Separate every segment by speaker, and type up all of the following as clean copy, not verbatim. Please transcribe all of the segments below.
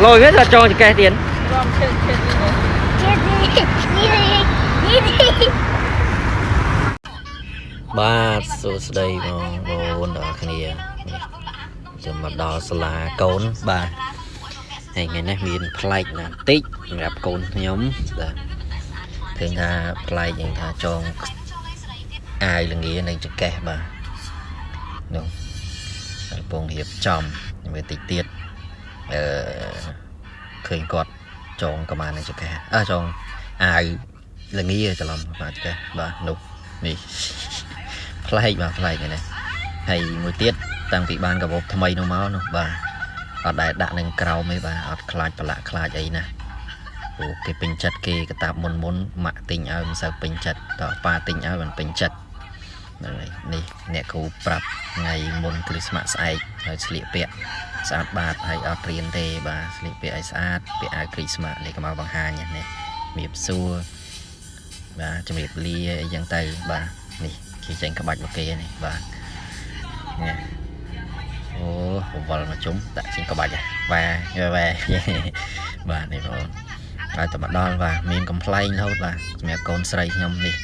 Speaker 1: លយវាចងចកេះទៀត
Speaker 2: រំឈិតឈិតនេះ
Speaker 3: នេះនេះនេះ
Speaker 1: បាទសួស្តីបងប្អូនទាំងអស់គ្នានេះខ្ញុំមកដល់សាលាកូនបាទហើយថ្ងៃនេះមានប្លែកណាស់តិចសម្រាប់កូនខ្ញុំបាទឃើញថាប្លែកយ៉ាងថាចងអាវលងានៅចកេះបាទនោះកំពុងរៀបចំមើលតិចទៀតអឺឃើញគាត់ចងកម្មានៅចកេះអើចងអាវលងាច្រឡំបាទចកេះបាទនោះនេះ ប្លែកបាទប្លែកហ្នឹងណាហើយមួយទៀតតាំងពីបានកបោបថ្មីនោះមកនោះបាទអត់ដែលដាក់នឹងក្រោមទេបាទអត់ខ្លាចប្រឡាក់ខ្លាចអីណាព្រោះគេពេញចិត្តគេកតាបមុនមុនម៉ាក់ទិញឲ្យមិនសូវពេញចិត្តតប៉ាទិញឲ្យមិនពេញចិត្តហ្នឹងហើយនេះអ្នកគ្រូប្រាប់ថ្ងៃមុនគ្រីស្មាស់ស្អែកឲ្យស្លៀកពាក់ស្អាតបាតហើយអត់រៀនទេបាទស្លៀកពាក់ឲ្យស្អាតពាក់អាវគ្រីស្មាស់នេះក៏មកបង្ហាញនេះជំរាបសួរបាទជំរាបលាអីចឹងទៅបាទនេះគេចេញក្បាច់មកគេនេះបាទនេះអូវល់មកជុំដាក់ចេញក្បាច់ហ៎វ៉ាវ៉ា បាទនេះបងហើយតែមកដល់បាទមានកំ pl ែងរហូតបាទសម្រាប់កូនស្រីខ្ញុំនេះ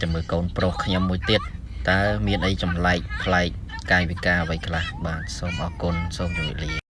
Speaker 1: ចាំមើលកូនប្រុសខ្ញុំមួយទៀតតើមានអីចម្លែកប្លែកកាយវិការអ្វីខ្លះបាទសូមអរគុណសូមជម្រាបលា។